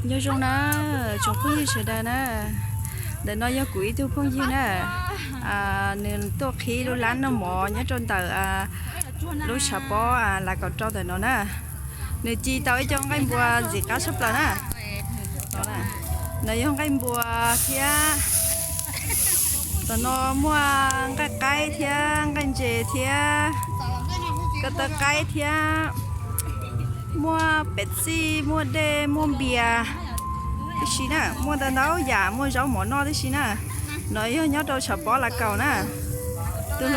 Nyob zoo na, tsoom phooj ywg sawv daws na. Ntawm no yog kuv ib tug phooj ywg na, nws tuaj qhib lub lab noj mov nyob rau ntawm lub tshav pob Lav Kaum Rau ntawm no na. Nws ci tau ib co nqaij npua ntxim qab tshaj plaws na. No yog nqaij npua thiab, tam no muaj nqaij qaib thiab nqaij ntses thiab ko taw qaib thiab, muaj Pepsi, muaj dej, muaj npias tib si na, muaj ntau ntau yam, muaj zaub mov noj tib si na. No yog nyob rau tshav pob Lav Kaum na. Tus,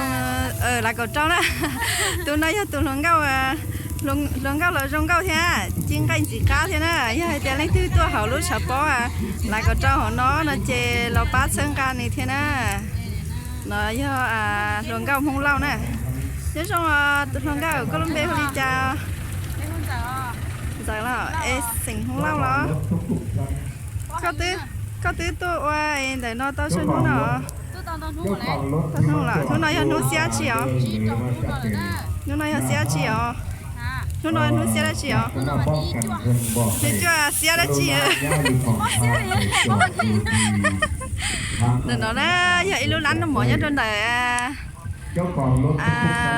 Lav Kaum Rau na. Tus no yog tus hluas nkauj, hluas nkauj los zoo nkauj thiab ci nqaij ntxim qab thiab na. Yog hais tias leej twg tuaj hauv lub tshav pob Lav Kaum Rau hauv no no ces los pab txhawb nqa nws thiab na. No yog hluas nkauj Hmoob Lauj na. Nyob zoo, tus hluas nkauj, koj lub npe hu li cas? Ntxawm los es xeem Hmoob Lauj los? Koj twb tuaj ua ntawm no tau tsawg hnub no? Hnub no yog hnub xiab tsi os? Hnub no yog xiab tsi os? Hnub no hnub xiab dab tsi os? Hnub cuaj xiab dab tsi? Ntawm no na, yog ib lub lab noj mov nyob rau ntawm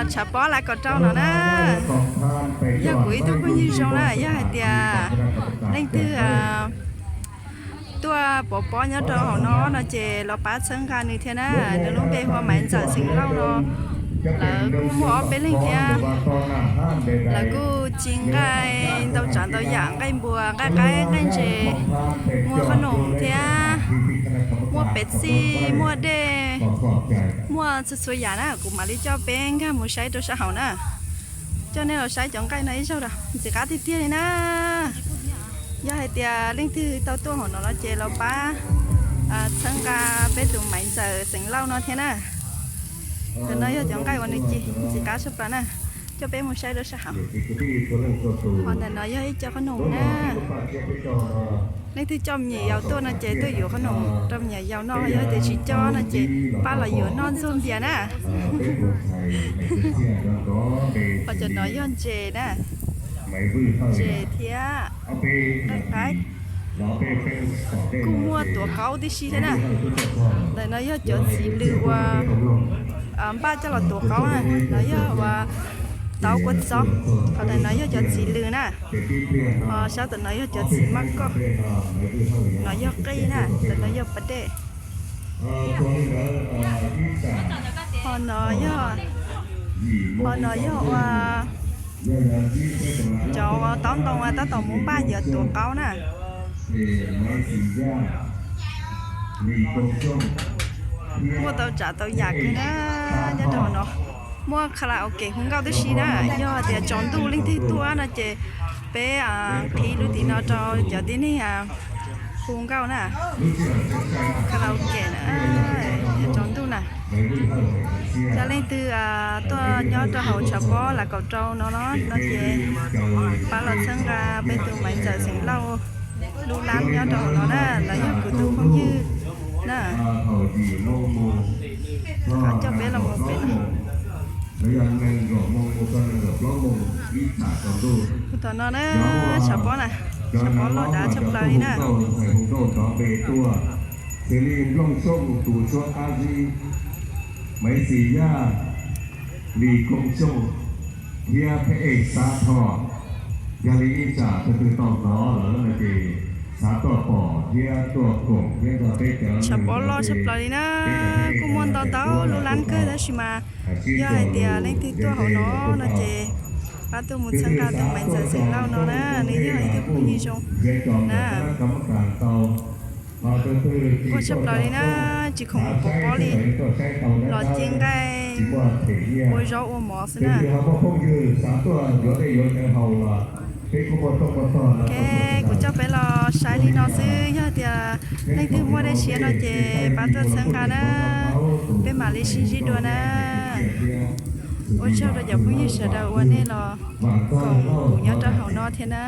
tshav pob Lav Kaum Rau no na. Yog kuv ib tug phooj ywg zoo na, yog hais tias leej twg tuaj pov pob nyob rau hauv no no ces los pab txhawb nqa nws thiab na. Nws lub npe hu ua Maiv Ntxawm xeem Lauj no. Lawv kuj muaj ob peb leeg thiab. Lawv kuj ci nqaij ntau tsav ntau yam, nqaij npua, nqaij qaib, nqaij ntses, muaj qhob noom thiab, muaj Pepsi, muaj dej, muaj txhua txhua yam na. Kuv mam li coj peb nkag mus saib rau sab hauv na. Coj nej los saib cov nqaij no ib zaug os, ntxim qab tiag tiag li na. Yog hais tias leej twg tau tuaj hauv no no ces los pab txhawb nqa peb tus Maiv Ntxawm xeem Lauj no thiab na. Ntawm no yog cov nqaij uas nws ci ntxim qab tshaj plaws na. Coj peb mus saib rau sab hauv. Ho ntawm no yog ib co qhob noom na. Leej twg coj me nyuam yaus tuaj no ces tuaj yuav qhob noom rau me nyuam yaus noj, yog tias tsis coj no ces pab los yuav noj ntxuag npias na. Ho cov no yog ntses na, ntses thiab nqaij qaib. Kuj muaj tuav qaub tib si thiab na. Ntawm no yog cov txiv lws uas npaj coj los tuav qaub na, no yog uas tauv kua txob. Qhov ntawm no yog cov txiv lws na. Ho sab ntawm no yog cov txiv maj koj. No yog qij na, ntawm no yog pas dej. Ho no yog, ho no yog ua cov taub ntoo tab tom mus npaj yuav tuav qaub na. Muaj tau tsav tau yam kawg na, nyob rau hauv no. Muaj karaoke hu nkauj tib si na, yog tias tsaus ntuj leej twg tuaj no ces peb qhib lub tim no rau cov tib neeg hu nkauj na. Karaoke na, yog tsaus ntuj na. Yog leej twg tuaj nyob rau hauv tshav pob Lav Kaum Rau no no ces pab los txhawb nqa peb tus Maiv Ntxawm xeem Lauj lub lab nyob rau hauv no na, los yog kuv tus phooj ywg na. Coj peb los mus pem no. Kuv tom no na, tshav pob na, tshav pob loj dav tshaj plaws li na. Xws li Nplooj Xyooj tus suab qab zib, Maiv Xis Yaj, Lis Koo Xyooj thiab Pheb Ej Xav Thoj. Yog li ib tsam tus twg tau hnov lawm no ces xav tuaj pom thiab tuaj koom thiab nrog peb cov. Tshav pob loj tshaj plaws li na, kuj muaj ntau ntau lub lab kawg tab sis mas yog hais tias leej twg tuaj hauv no no ces pab tuaj mus txhawb nqa tus Maiv Ntxawm xeem Lauj no na, nws yog ib tug phooj ywg zoo na. Ua tshaj plaws li na, tsis khoom mus pov pob li, los ci nqaij ua zaub ua mov xwb na. Ok, kuv coj peb los saib li no xwb, yog tias leej twg muaj dej siab no ces pab tuaj txhawb nqa na, peb mam li sib ntsib dua na. Ua tsaug rau cov phooj ywg sawv daws uas nej los koom kuv nyob rau hauv no thiab na.